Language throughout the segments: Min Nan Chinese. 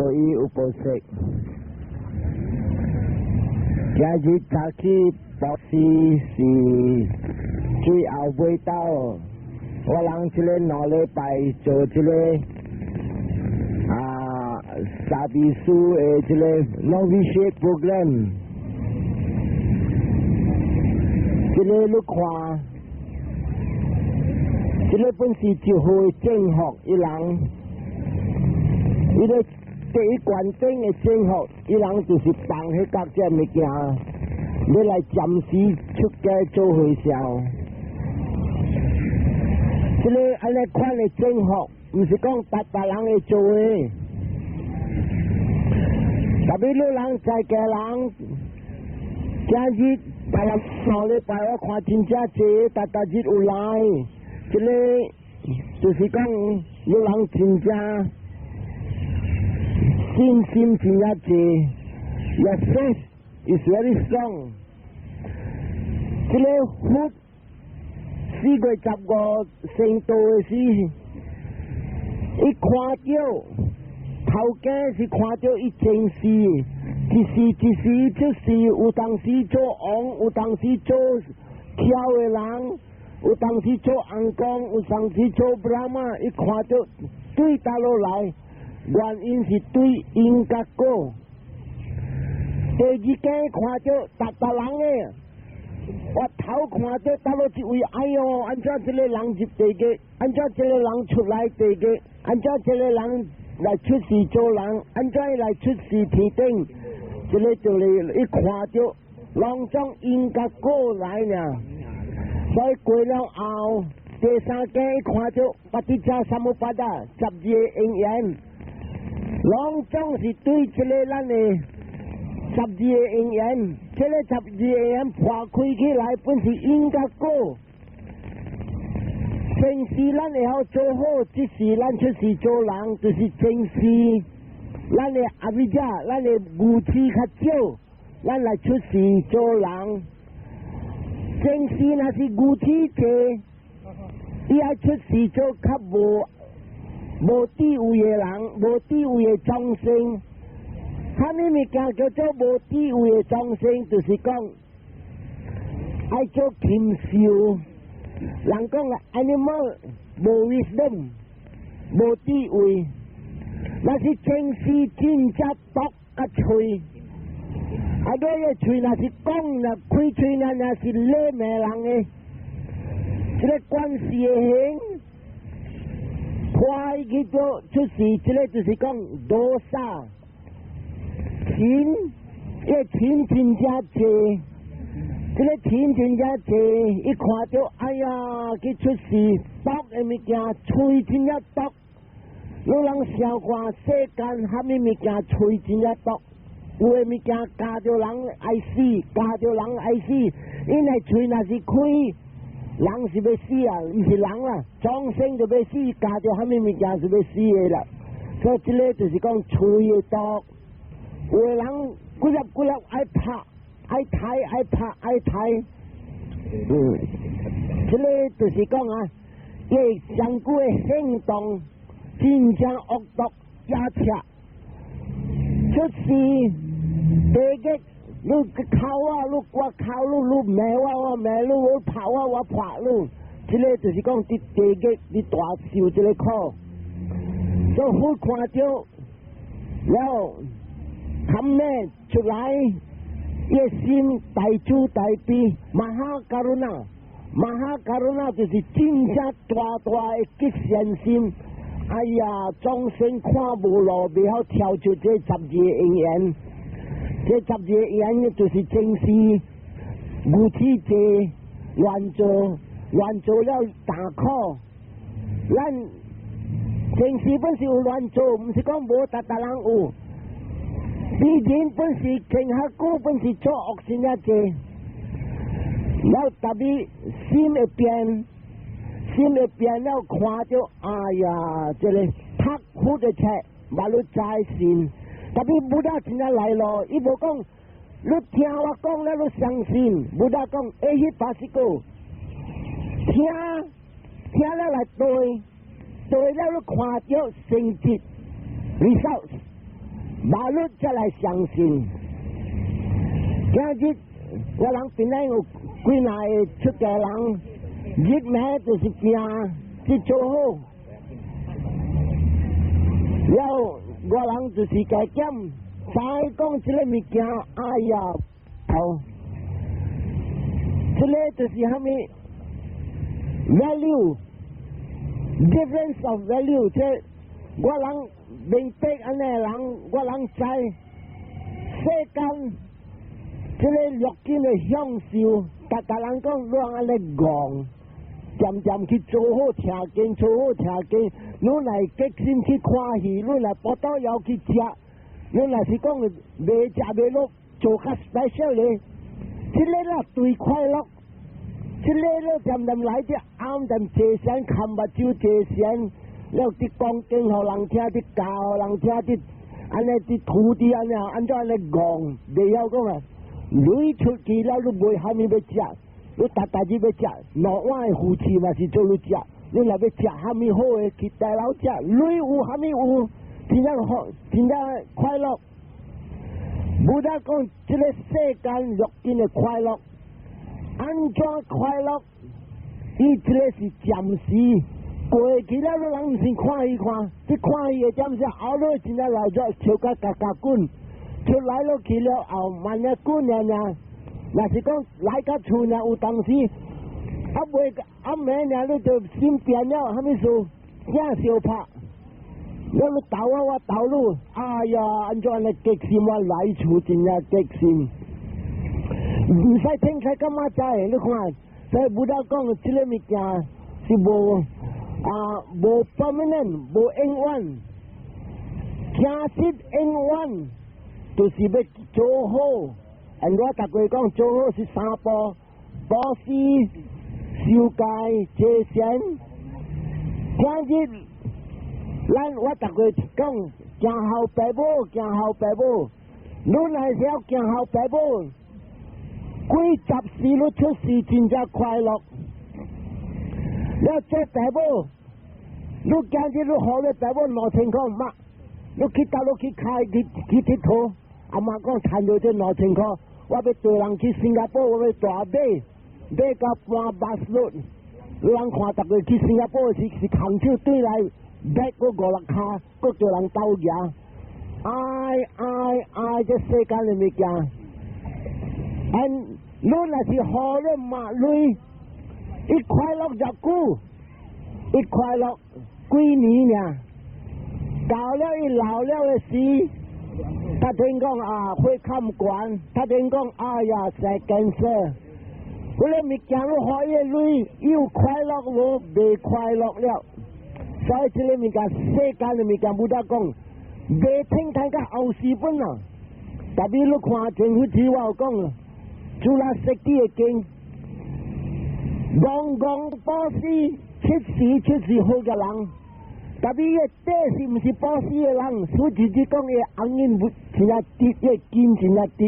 無依有無色。今日早起布施是最後尾到，我人這个2禮拜做這个沙比書的這个 Novitiate Program，這个你看，這个本是一好的正學伊人，伊个第一關頂的正學，伊人就是放彼角這物件，欲來暫時出家做和尚。這个按呢款的正學，毋是講逐逐人會做的。特別你人在家人，今日別人2禮拜我看真正濟，逐逐日有來，這个就是講有人真正信心真正濟，Your faith is very strong。這个佛4月15成道的時，伊看著頭家是看著伊前世，一世一世出世，有當時做王，有當時做巧的人，有當時做尪公，有當時做 Brahma，伊看著對佗落來，原因是對因佮果。第二間看著逐逐人的，我頭看著佗落一位，哎喲，按怎這个人入地獄？按怎這个人出來地獄？按怎這个人來出世做人？按怎來出世天頂？這个就是伊看著攏總因佮果來呢。所以過了後，第三間伊看著 paticcasamuppada 十二個因緣，攏總是對這个咱的十二個因緣，這個十二個因緣破開起來，本是因佮果。前世咱會曉做好，這世咱出世做人，就是前世咱的 avijja，咱的愚癡較少，咱來出世做人。前世若是愚癡濟，伊愛出世做較無智慧的人，無智慧的眾生。啥物物件叫做無智慧的眾生？就是講愛做禽獸。人講啊，animal 無 wisdom，無智慧，若是前世真正毒佮喙，啊，你个喙若是講若開喙若若是咧罵人的，這个關係的形，破去做出世，這个就是講 dosa，錢，這个錢真正濟。這个錢真正濟，伊看著，哎呀，去出世毒的物件，喙真正毒。有人想看世間啥物物件，喙真正毒，有的物件咬著人愛死，咬著人愛死。因為喙若是開，人是欲死啊，毋是人啦，眾生就欲死，咬著啥物物件是欲死的啦。所以這个就是講喙的毒。有的人幾粒幾粒愛拍。愛刣愛拍愛刣，這个就是講啊，伊上古的行動真正惡毒也赤，出世地獄，你哭我，你我哭你，你罵我，我罵你，你拍我，我拍你，這个就是講佇地獄，你大受這个苦。所以佛看著了，含咩出來？伊心大慈大悲，mahakaruna，mahakaruna 就是真正大大的吉善心。哎呀，眾生看無路，袂曉跳出這十二個因緣。這十二個因緣就是前世愚癡濟亂做，亂做了大苦。咱前世本是有亂做，毋是講無逐逐人有。以前本是前較久，本是做惡事仔濟，了特別心會變，心會變了，看著哎呀，這个讀佛的冊，嘛你知信。特別 Buddha 真正來咯，伊無講，你聽我講了，你相信。Buddha 講，ehipassiko，聽聽了來對，對了你看著成績，result。馬律才來相信。今日我人本來有幾若個出家人，日暝就是拼去做好，了我人就是加減，再講這個物件，哎呀，頭，這個就是蝦米 value，difference of value，這我人明白按呢人，我人知世間這個六根的享受，逐逐人講攏按呢戇，漸漸去做好聽經，做好聽經，你來激心去看戲，你來腹肚枵去食，你若是講袂食袂落，做較 special 的，這個啦對快樂，這個咧漸漸來這暗漸坐禪，含目睭坐禪，了佇講經予人聽，佇教人聽，佇按呢佇土地按呢，按怎按呢戇，袂曉講啊，鐳出去了，你無蝦米欲食，你逐逐日欲食，兩碗的魚翅嘛是做你食，你若欲食蝦米好的，去大樓食，鐳有蝦米有，真正好，真正快樂。無得講，這個世間六根的快樂，按怎快樂？伊這個是暫時過去了，你人毋是看伊看，這看伊的點是後落真正來咗笑甲嘎嘎滾，出來了去了後慢仔滾爾爾。若是講來到厝爾有當時，啊未暗暝爾你就心變了，蝦米事？囝相拍，你鬥我，我鬥你，哎呀，按怎按呢激心我來厝真正激心，毋使聽開感覺知，你看，所以佛陀講這個物件是無啊無 permanent，無永遠，行實永遠，就是欲做好。按我逐個講做好是三步：布施、受戒、坐禪。今日咱我逐個講行孝爸母，行孝爸母。你若是曉行孝爸母，幾十世你出世真正快樂。你做爸母，你今日你予你爸母2000箍嘛？你去倒落去開去去𨑨迌？阿媽講趁著這2000箍，我欲帶人去新加坡，我欲大買買到半 bus 路。人看逐個去新加坡是是空手轉來，買閣五六跤，閣叫人鬥贏。愛愛愛，這世間的物件。按你若是予你媽鐳，伊快樂偌久，伊快樂幾年爾，到了伊老了的時，他聽講啊，血壓懸，他聽講哎呀，生 cancer。嗰個物件你予伊的鐳，有快樂無？袂快樂了。所以這個物件，世間的物件，無得講，袂聽睇甲後時本啊。特別你看前幾次我有講，除了設計的經，戇戇布施，七時七時好個人。特別伊個底是毋是布施的人，所以直接講伊紅印真正直，伊個筋真正直。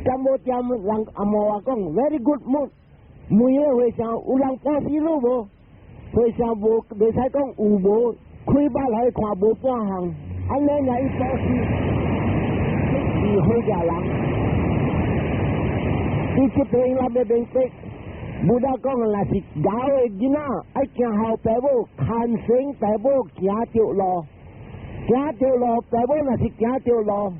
咁無點人阿嬤話講，very good mood。每個和尚有人布施你無？和尚無，袂使講有無，開目來看無半項。按呢爾伊布施，是好個人。伊這邊咱欲明白，無得講，若是𠢕的囡仔愛行孝爸母，牽繩爸母行著路，行著路，爸母若是行著路，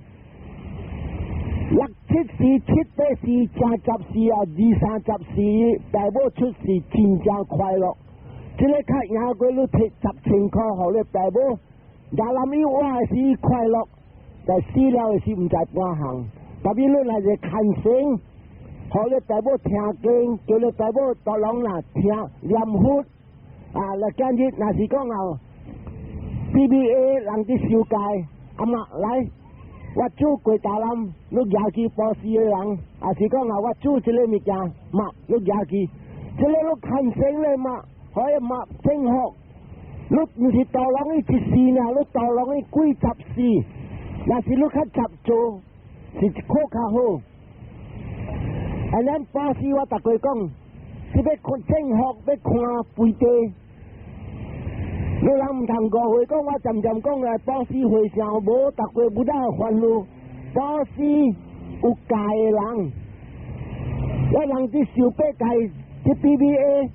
六七世、七八世、正十世啊，二三十世，爸母出世真正快樂。這個較贏過你提10千箍予你爸母，若臨伊活的時快樂，但死了的時毋知半項。特別你若是牽繩，予你爸母聽經，叫你爸母大攏啦聽念佛啊！來今日若是講啊，BBA 人佇受戒，阿媽來，我煮粿條腩，你舉去布施的人，還是講啊，我煮這個物件，媽，你舉去，這個你牽繩咧嘛，可以媽幸福。你毋是導人伊一世爾，你導人伊幾十世，若是你較雜做，是較較好。啊，咱布施我逐個講，是欲看正福，欲看肥地。你人毋通誤會，講我漸漸講來布施回向，無逐個 Buddha 煩惱，布施有戒的人，有人佇受八戒，佇 PBA，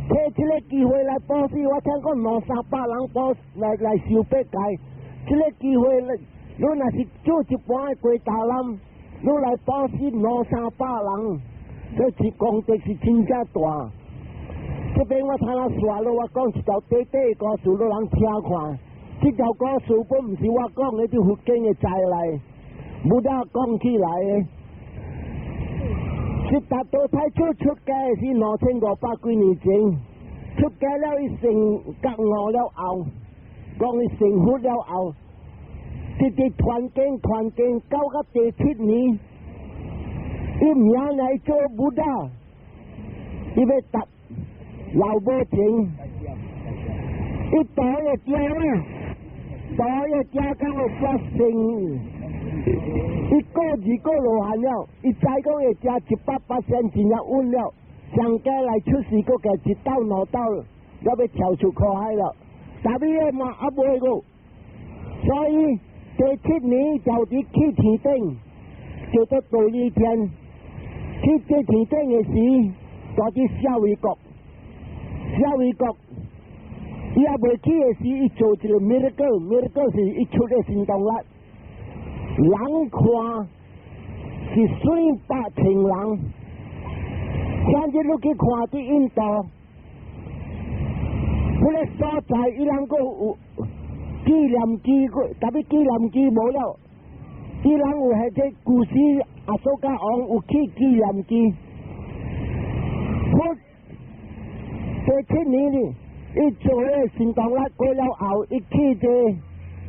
提這個機會來布施，我聽講兩三百人布來來受八戒，這個機會，你若是做一般的雞頭人，你來布施兩三百人，這是功德是真正大。這邊我睇下煞咯，我講一條短短的故事，予人聽看。這條故事本毋是我講的，佇佛經的載來，Buddha 講起來的。悉達多太子出家是2500幾年前，出家了伊成覺悟了後，講伊成佛了後，直直傳經傳經，到到第七年，伊名來做 Buddha，伊欲答老母情，伊倒個家啦，倒個家講會發生，伊過二個羅漢了，伊知講會食100%真正穩了，上加來出世閣加一斗兩斗，要欲跳出苦海了，但係嘛猶未過，所以第七年就佇去天頂，叫做忉利天，去這天頂的時，佇佇舍衛國。舍衛國，伊猶未去的時，伊做一個 miracle，miracle 是伊出個神通力，人看是水百千人，今日你去看佇印度，彼個所在伊人閣有紀念機，特別紀念機無了，伊人有彼個古時阿蘇加王有起紀念機。我第七年呢，伊做彼個神通力過了後，伊去這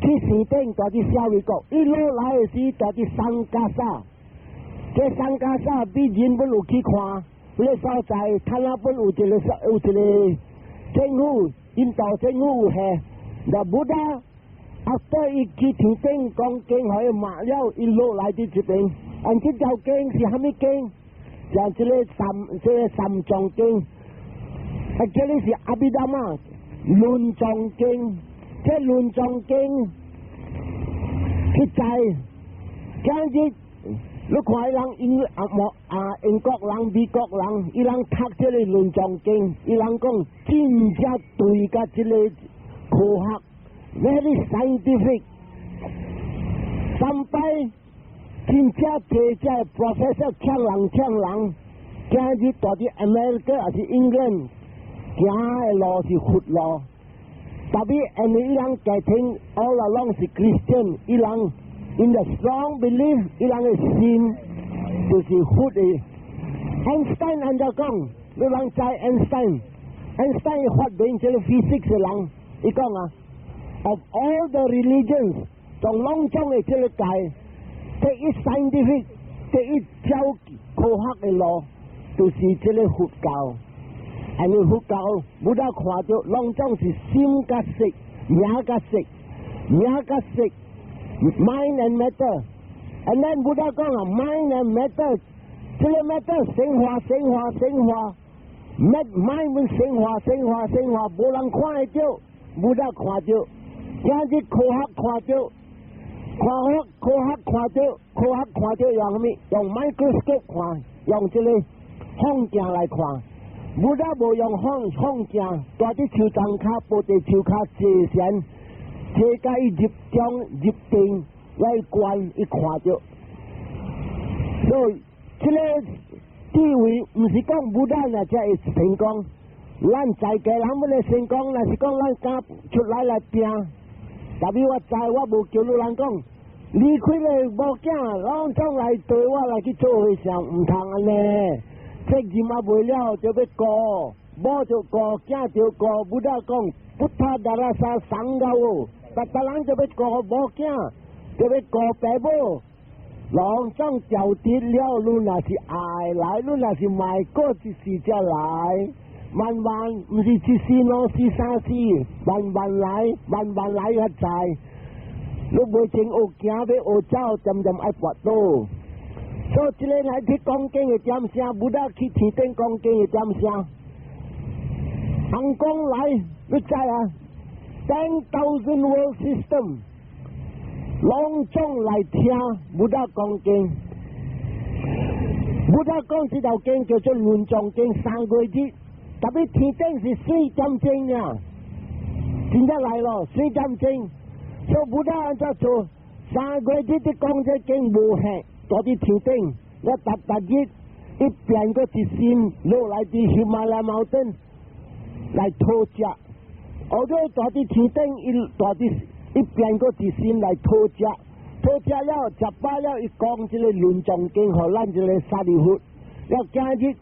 去山頂，佇佇舍衛國，伊落來的時，佇佇桑加沙，這桑加沙比人本有去看，彼個所在，他那本有一個有一個政府，印度政府有下，那 Buddha 後伊去天頂講經，予伊罵了，伊落來佇這邊，按這條經是蝦米經？像這個三這個三藏經。啊，這裡是阿毗達摩論藏經，這論藏經去在今日你看人英啊莫啊英國人、美國人，伊人讀這個論藏經，伊人講真正對佮這個科學，very scientific。三擺真正濟這 professor 請人請人，今日佇佇 America 抑是 England，行的路是佛路，特別因為伊人家庭 all along 是 Christian，伊人 in the strong belief，伊人的心就是佛的。Einstein 按怎講，你人知 Einstein？Einstein 發明這個 physics 的人，伊講啊，of all the religions，從攏總的這個界，第一 scientific，第一照科學的路，就是這個佛教。因為佛教，Buddha 看著攏總是心佮色，名佮色，名佮色，mind and matter。And then Buddha 講啊，mind and matter，這個 matter 生化、生化、生化，mind 會生化、生化、生化，無人看會著，Buddha 看著，今日科學看著，科學科學看著，科學看著用啥物？用 microscope 看，用這個放鏡來看。Buddha 無用放放鏡，佇佇樹叢跤，菩提樹跤坐禪，坐甲伊入中入定來觀，伊看著。所以這個智慧毋是講 Buddha 若才會成功，咱在家人欲來成功，若是講咱敢出來來拚。特別我知我無叫你人講，離開了某囝，攏總來對我來去做和尚，毋通按呢。責任猶未了，就欲顧，某就顧，囝就顧，Buddha 講，putta dārassa saṅgaho，逐逐人就欲顧某囝，就欲顧爸母，攏總調節了，你若是愛來，你若是莫過一時才來，慢慢，毋是一時兩時三時，慢慢來，慢慢來較知。你袂前學行，欲學走，漸漸愛跋倒。所以這個來去講經的點聲，Buddha 去天頂講經的點聲。紅光來，你知啊？ 10,000 world system，攏總來聽 Buddha 講經。Buddha 講這條經叫做論藏經3個月，特別天頂是4點鐘啊，真正來咯，四點鐘。所以 Buddha 按怎做？3個月佇講這經無限，蹛佇天頂，我逐逐日伊變過一身落來佇 Himalaya mountain 來討食。後尾蹛佇天頂，伊蹛佇伊變過一身來討食，討食了食飽了，伊講這個論藏經，予咱這個舍利弗。了今日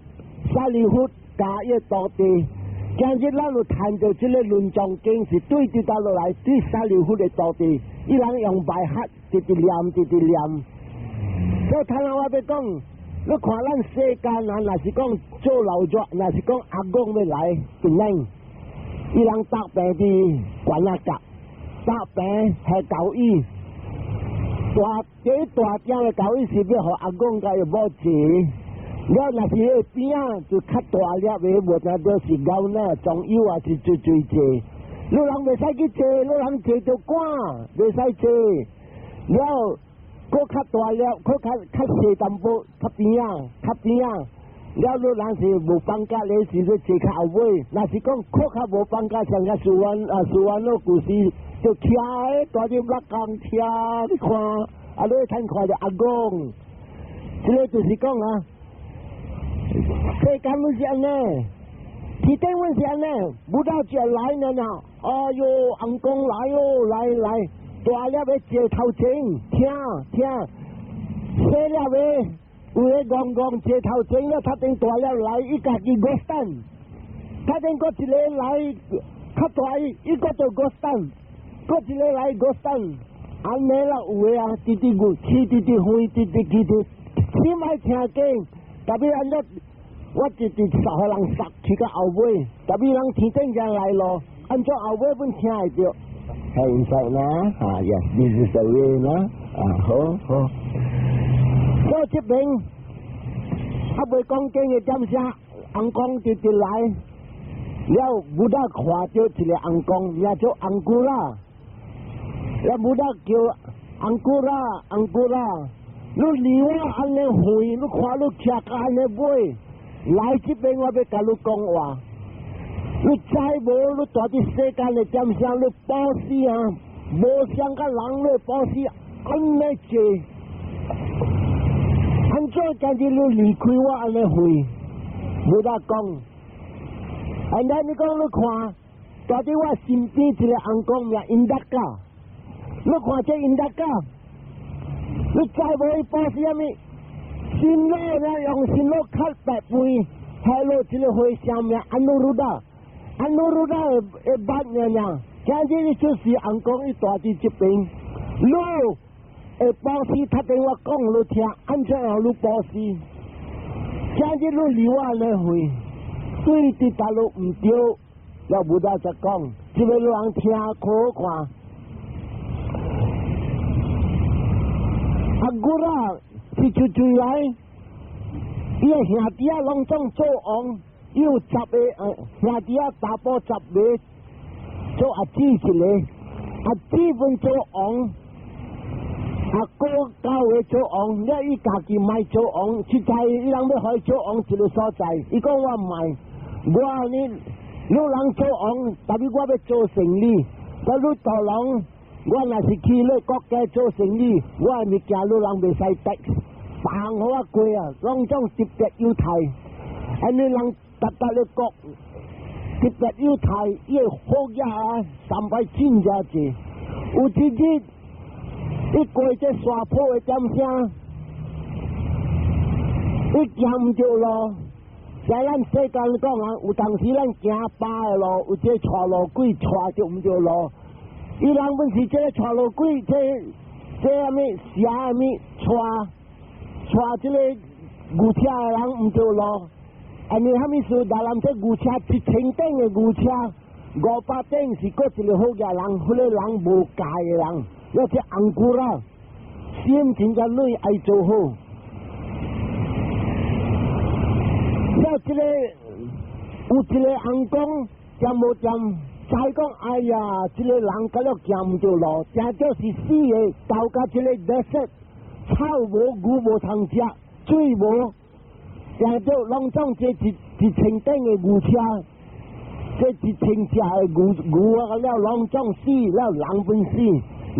舍利弗教伊徒弟，今日咱有談著這個論藏經是對佇佗落來，對舍利弗的徒弟，伊人用白喝，直直念，直直念。所以頭先我欲講，你看咱世間人，若是講做老熱，若是講阿公欲來，平安。伊人搭棚佇關仔角，搭棚係交椅，大第一大鼎的交椅是欲予阿公佮伊某坐。了若是彼个邊仔就較大粒的，無定著是牛奶裝油啊，是最最坐。你人袂使去坐，你人坐就趕，袂使坐。了，閣較大粒，閣較較細淡薄，較邊仔，較邊仔。了，你人是無放假咧，是欲坐較後尾。若是講閣較無放假，像個蘇灣啊，蘇灣老故事就徛咧，蹛佇木工徛，你看，啊，你通看著阿公，這個就是講啊，世間攏是按呢，天頂攏是按呢，Buddha 就來了呢，哎喲，翁公來喲，來來，大粒的坐頭前，聽聽，細粒的。有个戇戇坐頭前了，頭頂大粒來，伊家己五等，頭頂閣一個來較大，伊閣做五等，閣一個來五等，按呢啦有的啊，直直牛，起直直飛，直直去直，起碼聽經，特別按怎，我直直殺予人殺去到後尾，特別人天頂才來咯，按怎後尾本聽會著？係唔使啦，啊，yes，this is the way 啦，啊，好好。所以這邊還未講經的點聲，翁公直直來，了 Buddha 看著一個翁公，名做 Ankura，了 Buddha 叫 Ankura，Ankura，你離我按呢遠，你看你徛甲按呢尾，來這邊我欲共你講話，你知無？你蹛佇世間的點聲，你布施啊，無相佮人咧布施按呢濟。按怎今日你離開我按呢遠？Buddha 講，按呢你講你看，蹛佇我身邊一個翁公名 Indaka，你看這 Indaka，你知無伊布施啥物？新老呢用新老較白肥，還落一個和尚名 Anuruddha，Anuruddha 會捌爾爾，今日就是翁公伊蹛佇這邊，你會布施，頭頂我講你聽，按怎樣你布施？今日你離我按呢遠，對佇大陸毋對，了 Buddha 才講，這個人聽可看。Ankura 是出出來，伊的兄弟仔攏總做王，伊有十個兄弟仔查埔十個做阿姊一個，阿姊本做王。阿哥九個做王，了伊家己莫做王，實在伊人欲予伊做王一個所在，伊講我毋愛，我呢，你人做王，特別我欲做生意，我你大人，我若是去你國家做生意，我的物件你人袂使得，放予我過啊，攏總特別優待，按呢人逐逐个國特別優待，伊的好額啊，三擺真正濟，有一日。伊過這山坡的點聲，伊行毋著路。像咱世間講啊，有當時咱行百的路，有這帶路鬼帶著毋著路。伊人本是這個帶路鬼，這這啥物蛇啥物帶帶這個牛車的人毋著路。按呢啥物事？大人這牛車1000頂的牛車，500頂是閣一個好額人，彼個人無戒的人。我這 Ankura，心真正累愛做好。了這個有一個翁公，踮無踮？知講，哎呀，這個人佮了行毋著路，定著是死的，到佮這個 desert，草無，牛無通食，水無，定著攏總這一千頂的牛車，這一千隻的牛牛啊，了攏總死，了人本死，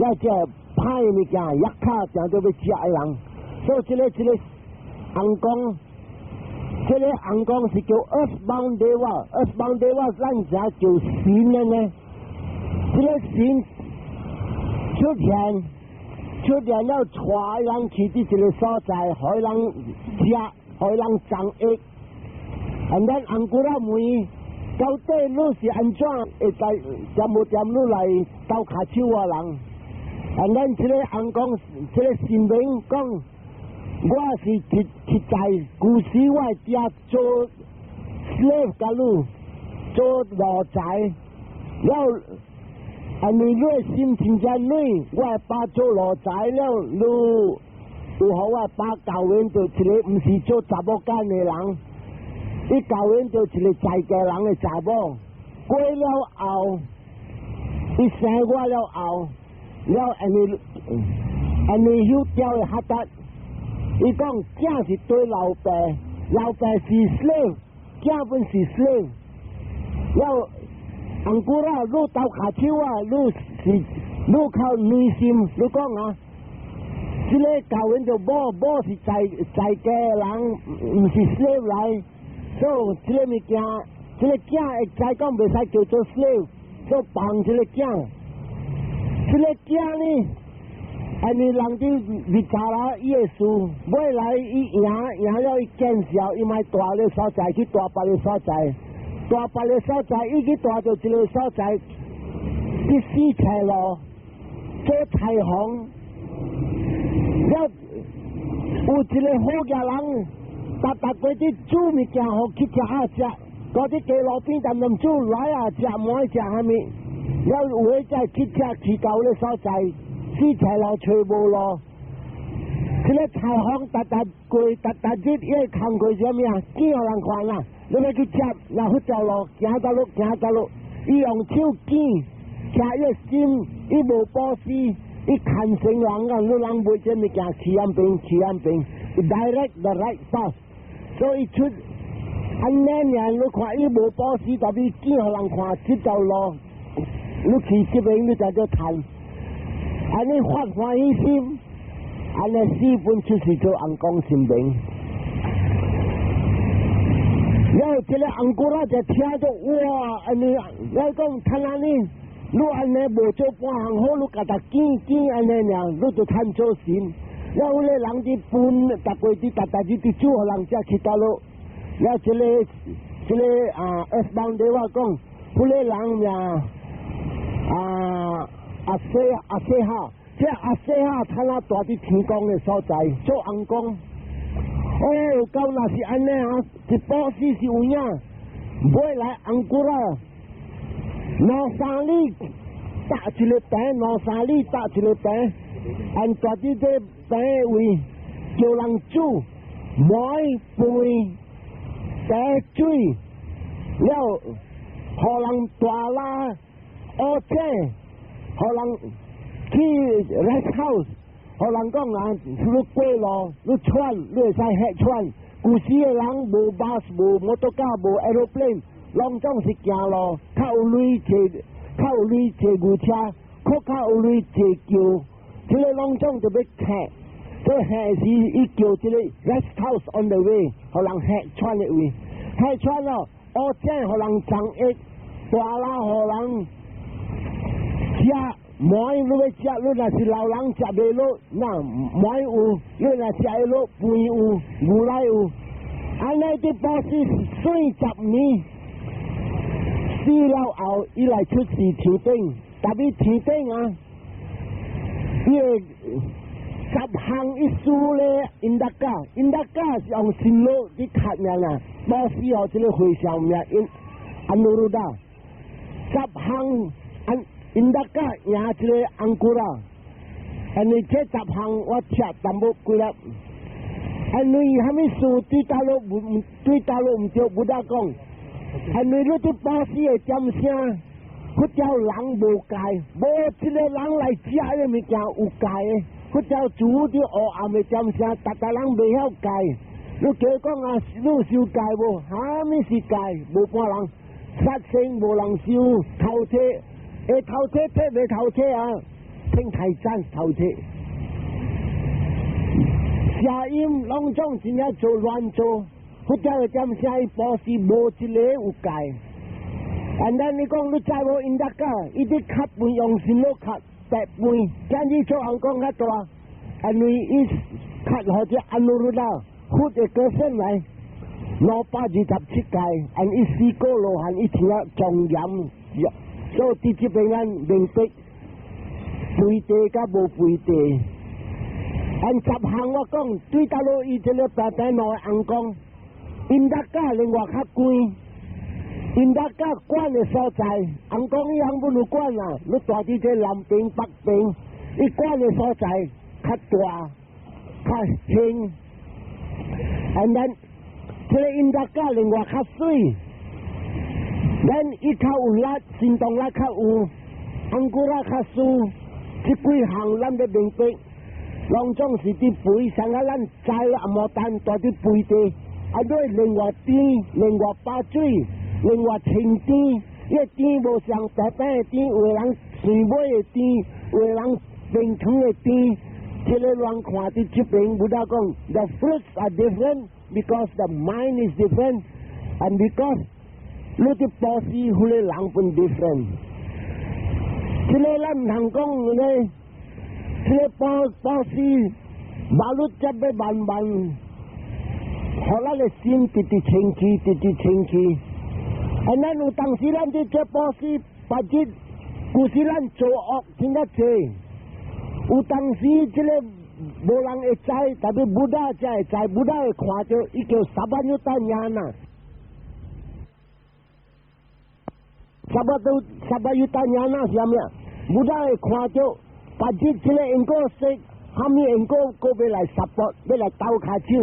了這歹物件，yakkha 定著欲食的人，所以這個尪公。這個尪公是叫 Earthbound Deva，Earthbound Deva 咱遮叫神的呢。這個神出現出現了，帶人去佇一個所在，予人食，予人增益。And then 尪公仔問，到底你是按怎會在恬無恬你來鬥跤手的人？And then 這個尪公，這個神明講，我是實實在舊時我的爹做 slave 佮你做奴才，了，因為你的心真正軟，我的爸做奴才了，你有予我爸教訓著一個毋是做查某囝的人，伊教訓著一個在家人的查某，過了後，伊生我了後，了因為曉調的發達。伊講囝是對老爸，老爸是 slave，囝本是 slave。了，尪公啊，你鬥跤手啊，你是你靠內心，你講啊，這個教訓就某某是在家人，毋是 slave 來，所以這個物件，這個囝會知講袂使叫做 slave，所以放這個囝，這個囝呢？因為人佇日查啦，伊的事，尾來伊贏贏了，伊見笑，伊莫蹛咧所在去蹛別个所在，蹛別个所在，伊去蹛著一個所在，佇四川路做裁縫，了有一個好額人，逐逐過佇煮物件，予去食啊食，閣佇街路邊踮踮煮來啊食，糜食啥物，了有的再去食去到咧所在。四川路揣無路，這個裁縫逐逐過逐逐日，伊的工課是啥物啊？見予人看啦，你欲去接，若佛條路行倒落行倒落，伊用手剪，徛伊的心，伊無布施，伊牽成人啊！你人買這物件去按邊去按邊，direct the right path，所以出按呢爾，你看伊無布施，但伊剪予人看，這條路，你去這邊你才叫趁。按呢發歡喜心，按呢四本出世做尪公神明。了這個尪公仔就聽著哇，按呢，我講趁按呢，你按呢無做半項好，你共逐見見按呢爾，你就趁做神。了有個人佇分，逐過佇逐逐日佇煮予人食去倒落。了這個啊，Earthbound Deva 講，彼個人名啊。阿西阿西哈，這阿西哈他那蹛佇天宮的所在做尪公。哦，到若是按呢啊，一布施是有影，尾來尪公啊，兩三里搭一個棚，兩三里搭一個棚，按蹛佇這棚的位叫人煮糜飯、茶水，了，予人大拉烏井。予人去 rest house，予人講啊，你過路，你喘，你會使歇喘。舊時的人無巴士、無摩托車、無 aeroplane，攏總是行路，較有鐳坐，較有鐳坐牛車，閣較有鐳坐轎，這個攏總就欲歇。這歇時伊叫這個 rest house on the way，予人歇喘的位，歇喘了，烏井予人送液，大拉予人食。糜你欲食，你若是老人食袂落，那糜有；你若食會落，飯有，牛奶有。按呢佇布施40年，死了後，伊來出世天頂，特別天頂啊，伊會10項一數咧，Indaka，Indaka 是用心路去磕命啊，布施予這個和尚名因 Anuruddha，十項按。Indaka 贏一個 Ankura，因為這十項我聽淡薄幾粒，因為啥物事對大陸毋對大陸毋對，無得講，因為你佇布施的點聲，佛教人無戒，無一個人來食彼個物件有戒的。佛教煮佇黑暗的點聲，逐逐人袂曉戒。你叫講啊，你有受戒無？啥物是戒？無半人殺生無人受，偷竊會偷竊，睇袂偷竊啊？聽太讚偷竊，邪淫攏總真正做亂做。佛教的點聲，伊布施無一個有戒。And then 你講你知無？因得教，伊佇較飯用心落較白飯，今日做紅講較大，因為伊較好只安魯魯啦，佛的歌聲來227界，按伊四果羅漢，伊聽莊嚴，所以佇這邊咱明白肥地佮無肥地。按十項我講，對倒落伊這個白白兩个尪公，因得教另外較貴。因得教管的所在，尪公伊通本有管啊，你住佇這南邊北邊，伊管的所在較大、較興。And then 這個因得教另外較媠，咱伊較有力，行動力較有，紅骨仔較輸，這幾項咱欲明白，攏總是佇肥，像啊咱栽阿毛丹住佇肥地，啊，你另外甜，另外巴水。另外清甜，伊個甜無像白白的甜，有的人水尾的甜，有的人冰糖的甜。這個亂看佇這邊，Buddha 講，the fruits are different because the mind is different and because 你佇布施，彼個人本 different。這個咱毋通講咧，這個布施，馬路才欲慢慢，予咱的心直直清氣，直直清氣。啊，咱有當時咱佇做布施，別日有時咱做惡真較濟。有當時這個無人會知，特別 Buddha 才會知，Buddha 會看著，伊叫 Sabbanyutta Ñana。Sabbanyutta Ñana 是啥物啊？Buddha 會看著，別日這個因果說，蝦米因果，閣欲來 support，欲來鬥跤手。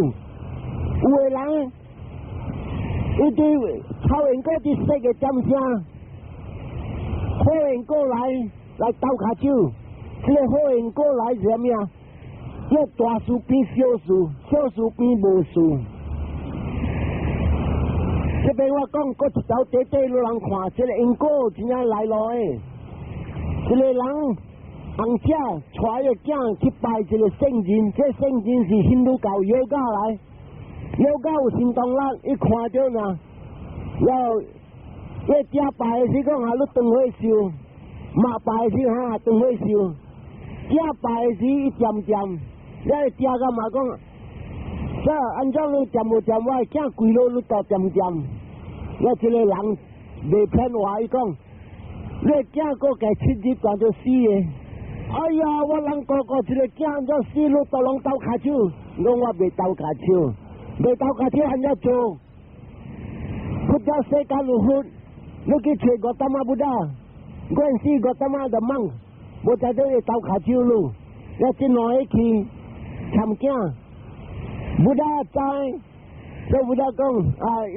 有的人，伊佇臭因果佇說的點聲，好因果來來鬥跤手。這個好因果來是啥物啊？要大事變小事，小事變無事。這邊我講，閣一條短短，予人看，這個因果真正來路的。這個人紅者帶伊个囝去拜一個聖人，這聖人是印度教瑜伽來，瑜伽有神通力，伊看著呢，了後伊囝拜的時講啊，你斷火燒，媽拜的時哈斷火燒，囝拜的時伊恬恬，了伊嗲甲媽講，這按怎你恬無恬，我的囝跪落你都恬恬，了這個人袂騙話，伊講，你的囝閣加7日斷就死的。哎呀，我人哥哥一個囝按怎死，你都攏鬥跤手，講我袂鬥跤手，袂鬥跤手按怎做？佛教世間有佛，你去揣 Gautama Buddha，go and see Gautama the monk，無才得會鬥跤手你，了這兩个去參囝，Buddha 知，所以 Buddha 講啊，伊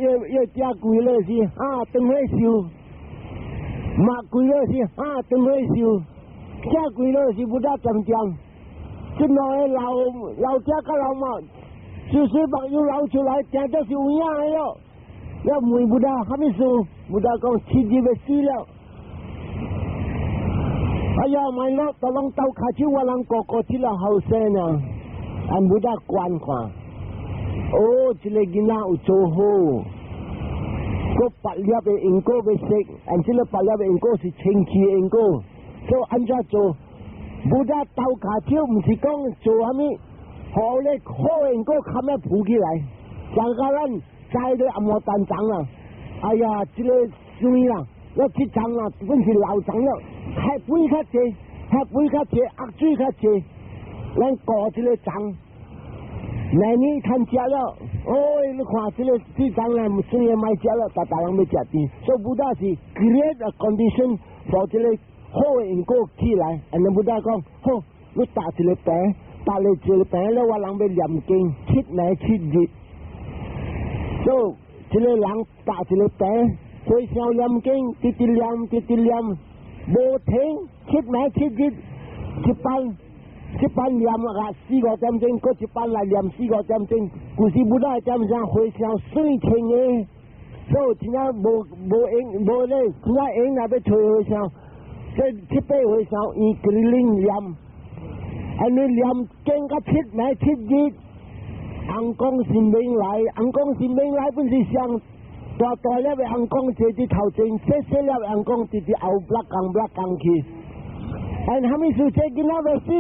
囝跪落時啊，斷火燒，媽跪落時啊，斷火燒。囝跪落時 Buddha 恬恬，這兩个老老囝佮老媽，水水目又流出來，定做是有影的喲。了問 Buddha，啥物事？Buddha 講7日欲死了。哎呀，my lord，都攏鬥跤手，我人哥哥這個後生啊，按 Buddha 觀看，哦，這個囡仔有做好，閣八粒的因果欲熟，按這個八粒的因果是清氣的因果。所以按怎做？Buddha 鬥跤手，毋是講做啥物，予咧好因果冚一浮起來，像甲咱栽咧阿摩單層啊！哎呀，這個水啦，我這層啊，本是老層了，較肥較濟，較肥較濟，壓水較濟，咱過這個層，來年趁食了，哦，你看這個這層啊，水也莫食了，逐逐人欲食甜，所以 Buddha 是 create a condition for 這個。好的因果起來，按呢 Buddha 講，好，你搭一個棚，搭了一個棚了，我人欲念經7暝7日，所以這個人搭一個棚，回向念經，直直念，直直念，無停，七暝七日，一班一班念啊四五點鐘，閣一班來念四五點鐘，舊時 Buddha 點聲回向水清的，所以真正無無閒無咧，真正閒若欲揣和尚，這七八和尚伊規日念，按呢念經甲七暝七日，尪公神明來，尪公神明來本是上大大粒的尪公坐佇頭前，細細粒的尪公佇佇後壁共壁共去。按蝦米事？這囡仔欲死，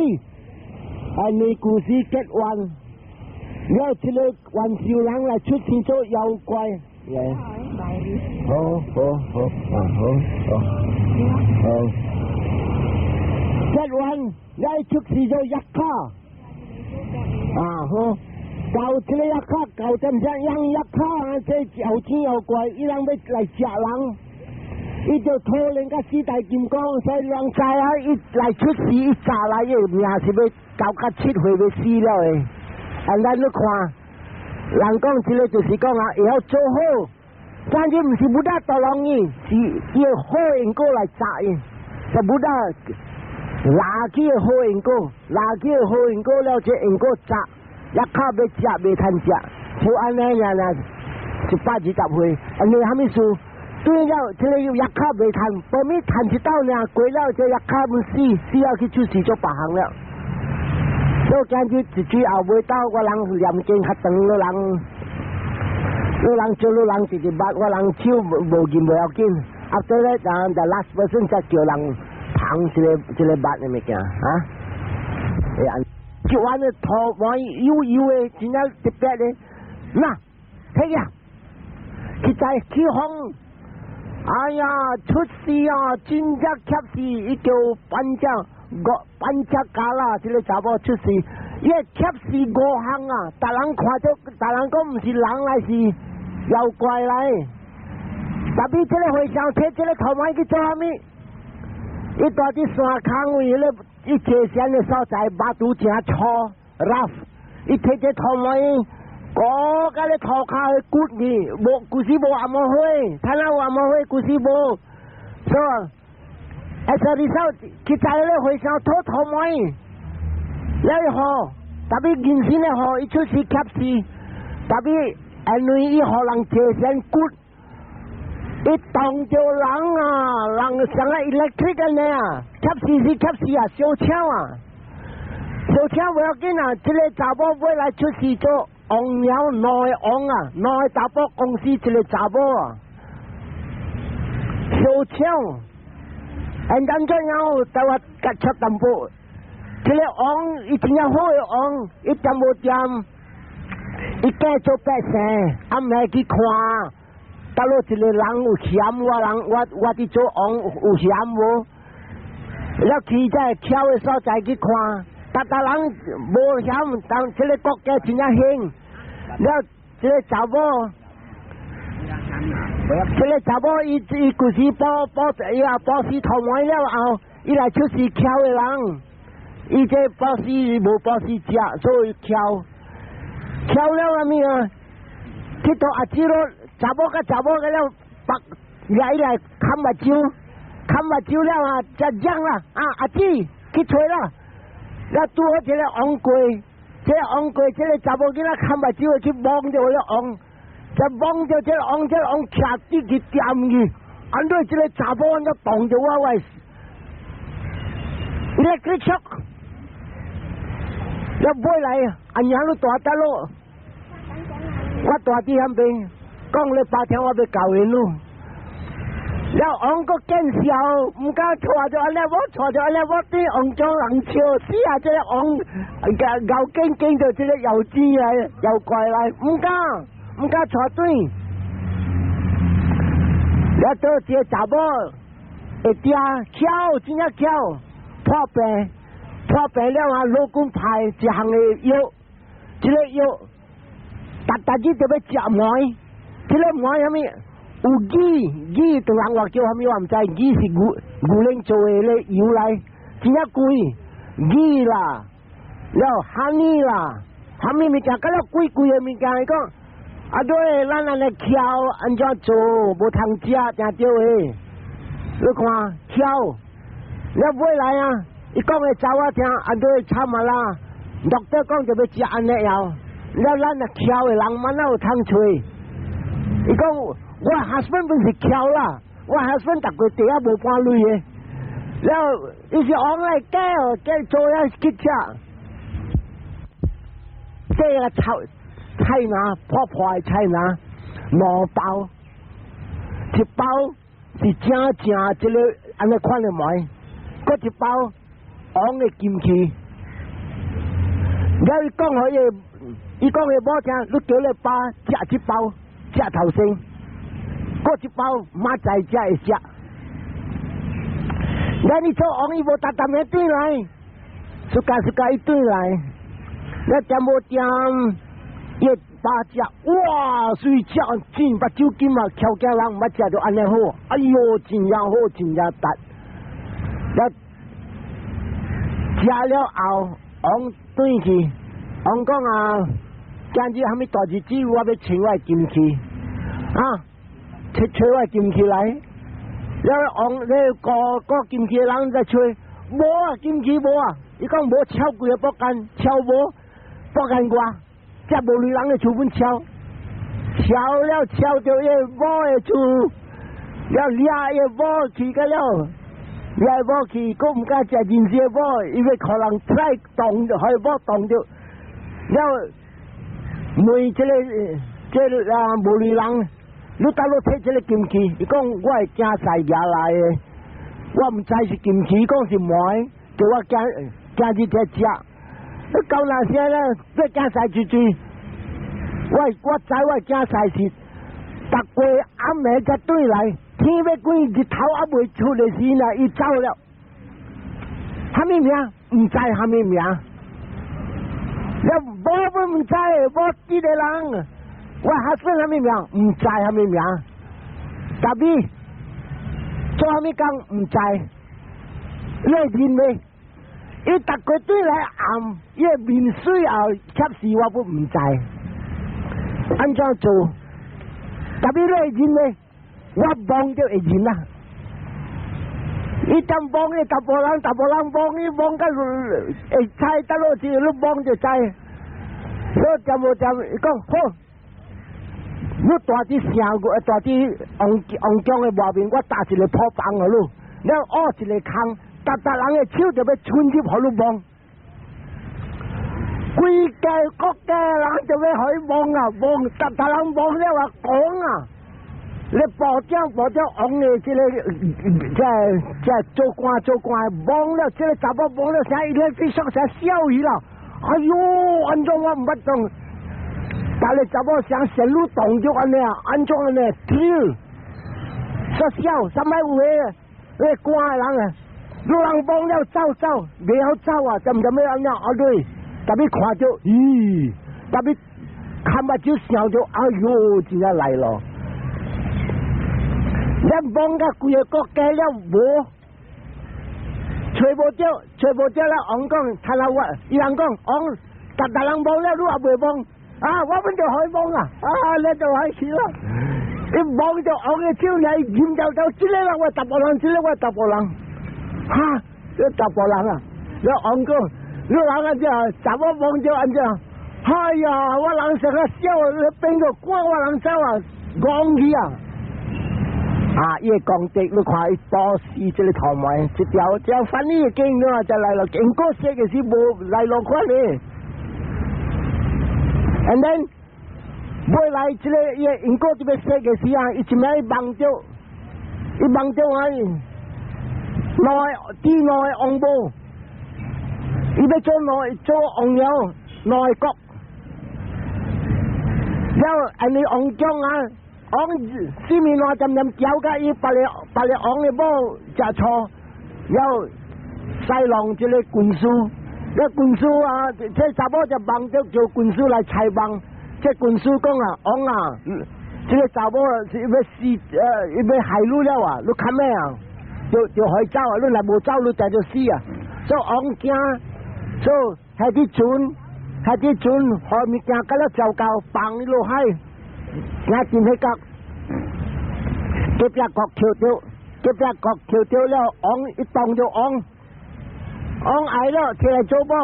按呢故事結完，了這個萬壽人來出世做妖怪。好好好，啊好好好。結完來出世做藥卡，啊好。到這個藥卡，到點只養藥卡啊！這有錢有怪，伊人欲來食人，伊就討論佮四大金剛，所以人知啊，伊來出世，伊早來伊命是欲九較七歲欲死了的。啊，咱你看，人講這個就是講啊，會曉做好，但是毋是 Buddha 導人伊，是伊的好因果來責伊，是 Buddha 拿起的好因果，拿起的好因果了，這因果責。藥卡欲食袂通食，像按呢爾爾，120歲，按呢蝦米事？對了，這個藥卡袂通，無咪趁一道爾，過了這藥卡毋死，死了去出世做別項了。所以今日一最後尾到我人念經較長，你人，你人做你人直直捌，我人手無勁無要緊。After that, the last person 才叫人捧一個一個捌的物件，啊？會按。一碗的塗糜油油的，真正特別的。那，睇呀，去在起風，哎呀，出事啊！真正劫死，伊叫班長五班長家啦，這個查某出事，伊劫死五項啊！逐人看著，逐人講毋是人來，是妖怪來。特別這個和尚提這個塗糜去做啥物？伊蹛佇山空位，彼個伊坐禪的所在，肉肚誠粗，rough。伊提這塗糜，個甲咧塗跤的骨去，無舊時無按摩火，他哪有按摩火，舊時無。所以，as a result，去在咧和尚討塗糜，了伊好，特別人生的好，伊出世劫死，特別因為伊予人坐禪骨。伊動著人啊，人像個 electric 按呢啊，劫死是劫死啊，燒搶啊，燒搶無要緊啊，這個查某尾來出世做王鳥兩個王啊，兩個查某公司一個查某啊，燒搶，and 怎樣？台灣結出淡薄，這個王伊真正好的王，伊掂無掂，伊計做百姓，暗暝去看。倒落一個人有嫌我人，我我佇做王有嫌無？了去在巧的所在去看，逐逐人無嫌，當這個國家真正興。了這個查某，這個查某伊伊舊時保保伊也保死塗糜了後，伊來出世巧的人，伊這保死無保死食，所以巧巧了啥物啊？去到阿姊咯。查某佮查某個了，白來來砍目睭，砍目睭了啊，才講啦，啊阿姊去揣啦，了拄好這個王過，這個王過，這個查某囡仔砍目睭去摸著個王，才摸著這個王，這個王徛佇去掂去，按怎這個查某按怎動著我我，electric shock，了尾來阿娘你蹛佗落，我蹛佇遐邊。講咧白天我欲教𪜶咯，了王閣見笑，毋敢帶著按呢，我帶著按呢，我對王將人笑死啊！這個王咬咬緊緊著這個妖精來，妖怪來，毋敢毋敢帶轉。了倒一個查某會驚巧，真正巧，破病破病了啊！老君派一項的藥，這個藥，逐逐日都欲食糜。這個糜啥物？有魚魚，唐人話叫啥物我毋知，魚是牛牛奶做的咧油來，真正貴。魚啦，了 honey 啦，啥物物件，佮了貴貴的物件，伊講，啊對，咱按呢蹺按怎做無通食，定著的。你看蹺，你尾來啊，伊講的查我聽，啊對慘啊啦，doctor 講就欲食按呢藥，了咱若蹺的人，嘛哪有通揣？伊講我 husband 本是蹺啦，我 husband 逐個地仔無半鐳的，了伊是王來假哦，假做了去食，這個菜菜籃破破的菜籃，兩包，一包是正正這個按呢款的糜，閣一包王的金器。了伊講予伊，伊講予某聽，你叫你爸食這包，食頭先，閣一包明仔載才會食。了你做王伊無逐逐暝轉來，暑假暑假伊轉來，了恬無恬，伊爸食，哇，水食真目睭金啊，蹺囝人毋捌食著按呢好，哎喲，真正好，真正值。了食了後，王轉去，王講啊，今日啥物大日子，我欲揣我的金器，啊，揣揣我的金器來。了王咧顧顧金器的人在揣，無啊，金器無啊，伊講無敲規个北間，敲無北間外，這無鐳人的厝本敲，敲了敲著伊某的厝，了掠伊某去個了，掠某去，閣毋敢食人生某，伊欲予人再動，予某動著，了問這個啊無鐳人，你佗落提這個金器？伊講我的囝婿掠來的，我毋知是金器，伊講是糜，叫我今今日才食。你到那聲咧，這囝婿追追，我知我囝婿是逐個暗暝才轉來，天欲關日頭猶未出的時呢，伊走了。啥物名？毋知啥物名。了無本毋知，無記得人。我 husband 啥物名？毋知啥物名。特別做啥物工？毋知。你會認未？伊逐個轉來暗，伊的面水後恰死我本毋知。按怎做？特別你會認未？我望就會認啦。伊當望伊查埔人，查埔人望伊望甲會知，得落去你望就知。所以恬無恬，伊講好。你蹛佇城個，蹛佇王王宮的外面，我搭一個破房予你，了挖一個空，逐逐人的手就欲伸入予你摸。規個國家人就欲予伊摸啊摸，逐逐人摸了啊講啊，你部長部長王的這個，這做官做官摸了，這個查某摸了，啥伊咧去說啥笑伊啦？哎喲，按怎我毋捌講？但係查某像仙女動作按呢啊，按怎按呢？跳，說笑，啥物有的？那官的人啊，有人摸了走走，袂曉走啊，怎怎欲按怎啊對？特別看著，咦，特別看目睭想著，哎喲，真正來咯！咱摸甲規个國家了無，揣無著，揣無著了。王講，睇下我，伊人講，王，逐逐人摸了，你也袂摸。啊！我本就予伊摸啊！啊，你就開始啦！伊摸著王的手來，認到到，這個人我查埔人，這個我查埔人，哈！這查埔人啊！你王講，你人按怎？查某摸著按怎？哎呀！我人成個笑，變個趕我人走啊，戇去啊！啊！伊的功德，你看伊布施這個頭毛，這條這翻譯的經啊，就來了，經過寫的是無來落款的。And then 尾來這個伊的因果這個寫的時啊，伊一暝夢著，伊夢著啊，兩個第兩個王母，伊欲做兩做王了，兩個國，了按呢王宮啊，王四面爛漸漸叫甲伊別個別個王的某食錯，了西弄這個軍師。這軍師啊，這查某就夢著叫軍師來猜夢。這軍師講啊，王啊，這個查某是欲死，欲害你了啊！你較咩啊？就予伊走啊！你若無走，你就就死啊！所以王驚，所以彼隻船，彼隻船予物件甲了糟糕，放落海，行進彼角，隔壁國抾著，隔壁國抾著了，王伊當著王，王愛了，起來做某。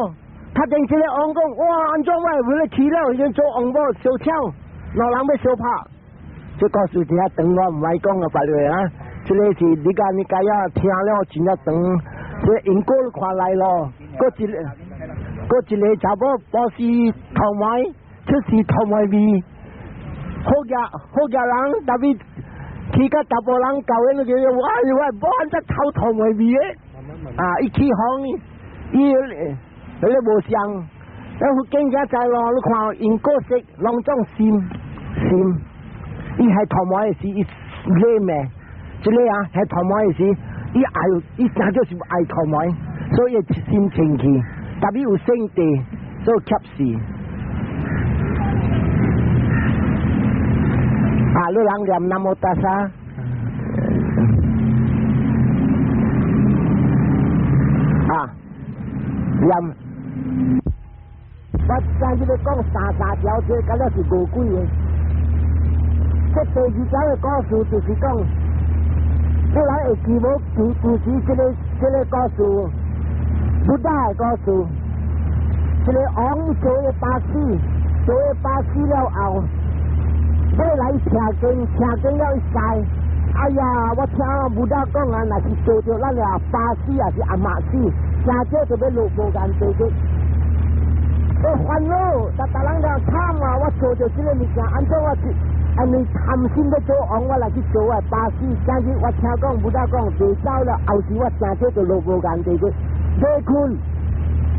較前這個王講，哇，按怎我會為了去了，已經做王某相搶，兩人欲相拍。這故事真正長，我毋愛講啊，別個啊。這個是你甲你家啊聽了真正長，這因果你看來咯，閣一個查某布施頭毛，出世頭毛味，好額好額人，特別去甲查埔人交的，就叫我我無按怎臭頭毛味的，啊，伊起風，伊彼個無相，咱佛經遮知咯，你看因果色攏總心心，伊係頭毛的時，伊禮命，這個啊係頭毛的時，伊愛伊正就是愛頭毛，所以心清氣，特別有聖地，所以恰死。啊，你人念南無達薩，啊，念。我今日要講三三條，這敢若是餓鬼的。這第二條的故事就是講，你人會記無？舊舊時這個故事，Buddha 的故事，這個王做的巴士，做的巴士了後，欲來聽經，聽經了伊知，哎呀，我聽 Buddha 講啊，若是做著咱的巴士，抑是阿媽死，誠少就欲落無間地獄。我煩惱，逐逐人講慘啊！我做著這個物件，按怎我是因為貪心欲做王，我來去做我的巴士。今日我聽講，Buddha 講袂走了，後時我誠少就落無間地獄。欲睏，